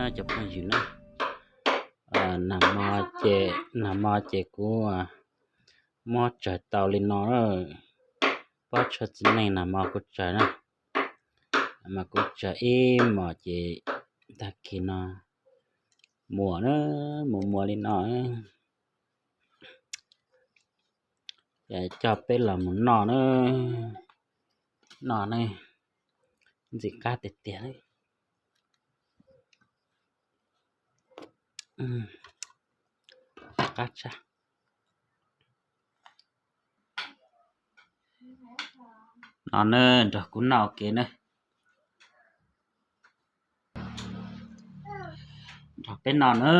Cov phooj ywg na, nag hmo ces, nag hmo ces kuv muab tsawg tau li no, pob tshuaj txiv neej nag hmo kuv tsawg na, mas kuv tsawg ib mos ces tag kis no muas na, muas muas li no. Coj peb los mus noj na, noj ne, ntxim qab tiag tiag. Qab tshaj. No na, nrog kuv noj ua ke na. Nrog peb noj na,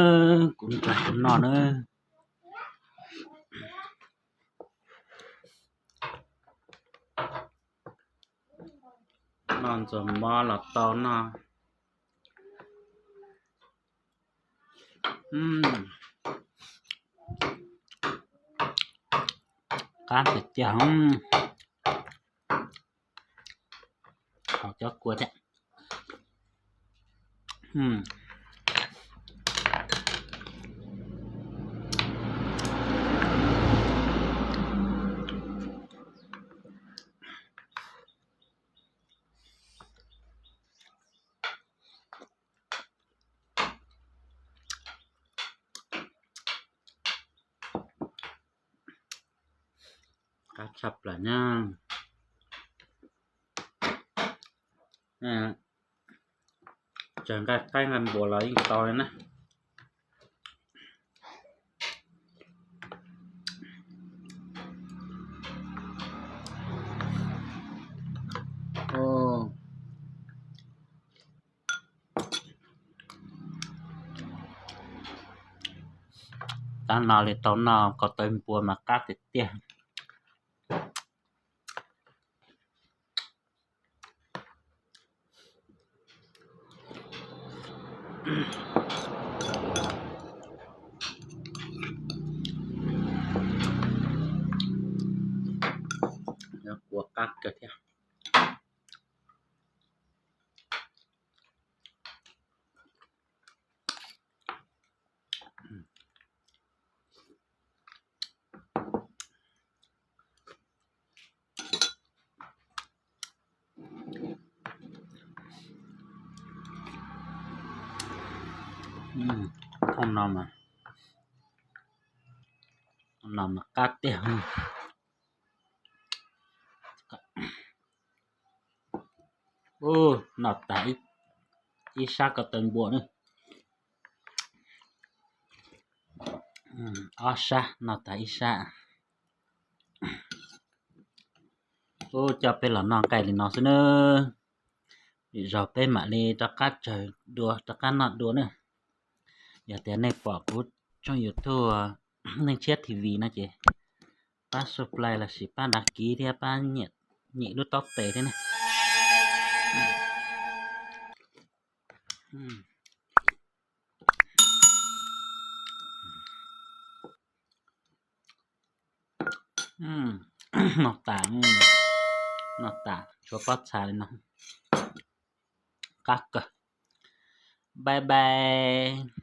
kuv nrog kuv noj na. Noj ntxuag mov los tau noj. Qab tiag tiag. Haus cov kua thiab. Qab tshaj plaws na. Tsaws nqaij qaib nqaij npua los yeej tau li na. Tab no li tau noj ko taw npua mas qab tiag tiag. Kua qab kawg thiab. Thooj no mas, no mas qab tiag. Ub, noj tag ib sab ko taw npua na. Ob sab, noj tag ib sab. Ub, coj peb los noj nqaij li no xwb nawb. Lwm zaug peb mam li rov qab tsawg dua, rov qab noj dua na. Yog tias nej pom kuv tshooj YouTube Neej Tshiab T V no ces pab subscribe lossis pab đăng ký thiab pab nyem lub taub tes thiab na. Noj tas, noj tas tshuav pob txha li no. Qab kawg. Bye bye.